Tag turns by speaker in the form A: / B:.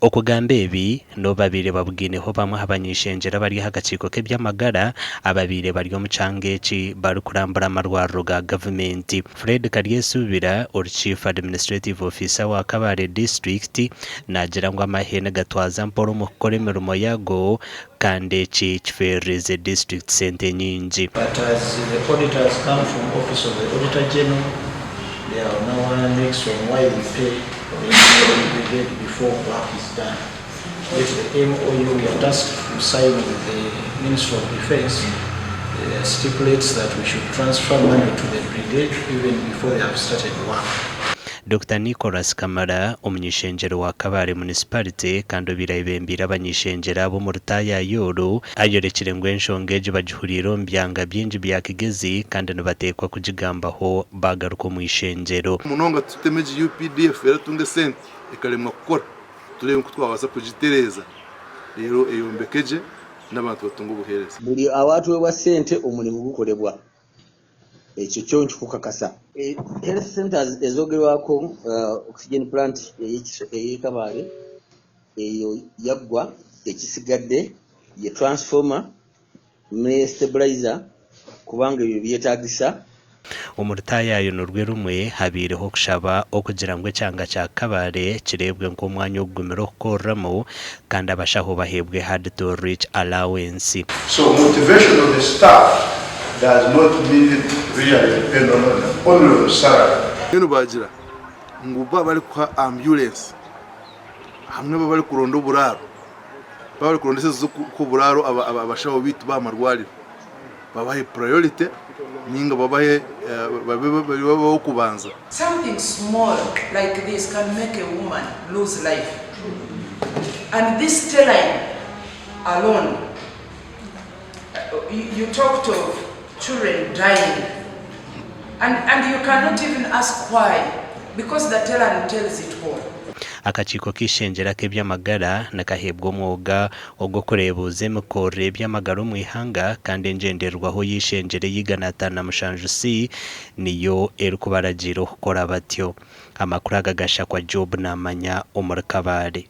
A: Okugamba ebi n'obu babaire babugaineho bamwe aha bany'ishengyero abari aha kakiiko k'eby'amagara ababaire bari omu kyanga eki barikurambura amarwariro ga gavumenti. Fred Karyesubira ori Chief Administrative Officer wa Kabale District naagira ngu amahe nigatwaza mpora omu kukora emirimo yago kandi eki kifeereriize disiturikiti sente nyingi.
B: But as the auditors come from office of the auditor general, they are on our necks on why we pay the engineering brigade before work is done. Yet the MOU we are tasked to sign with the Ministry of Defence stipulates that we should transfer money to the brigade even before they have started work.
A: Dokita Nicholas Kamara, omuny'ishengyero wa Kabale Municipality kandi obaire ayebembeire abany'ishengyero aba omu rutaayaayo oru, ayorekire ngu enshonga egi bagihuriire omu byanga bingi bya Kigezi kandi nibateekwa kugigambaho baagaruka omu ishengyero.
C: Munonga tuteme egi UPDF eratunga esente ekaremwa kukora tureebe nku twabaasa kugitereeza reero eyombeke gye n'abantu batunge obuheereza.
D: Buri awaatuweebwa sente omurimo gukorebwa. Ekyo kyo nkikukakasa. Health centers ezogerwako oxygen plant eye Kabale eyo yaggwa ekisigadde ye transformer ne stabilizer kubanga ebyo byetagisa.
A: Omu rutaayaayo nirwo rumwe habaireho okushaba okugira ngu ekyanga kya Kabale kireebwe nk'omwanya ogugumire okukoreramu kandi abashaho baheebwe hard to reach allowance.
E: So motivation of the staff does not mean really depend on only on salary.
C: Mbwenu baagira ngu baaba barikuha ambyurensi hamwe baaba barikuronda oburaaro, baaba barikuronda esente z'okuha oburaaro abashaho baitu b'aha marwariro babahe priority ninga babahe babe bari ab'okubanza.
F: Something small like this can make a woman lose life and this sterile alone you talked of children dying and and you cannot even ask why because the telan tells it all.
A: Akakiiko k'eishengyero ak'eby'amagara nikaheebwa omwoga ogw'okureebuuza emikorere y'eby'amagara omu ihanga kandi engyendererwaho y'eishengyero ey'eigana ataano na mushanju C niyo erikubaragiira okukora batyo. Amakuru aga gashakwa Job Namanya omuri Kabale.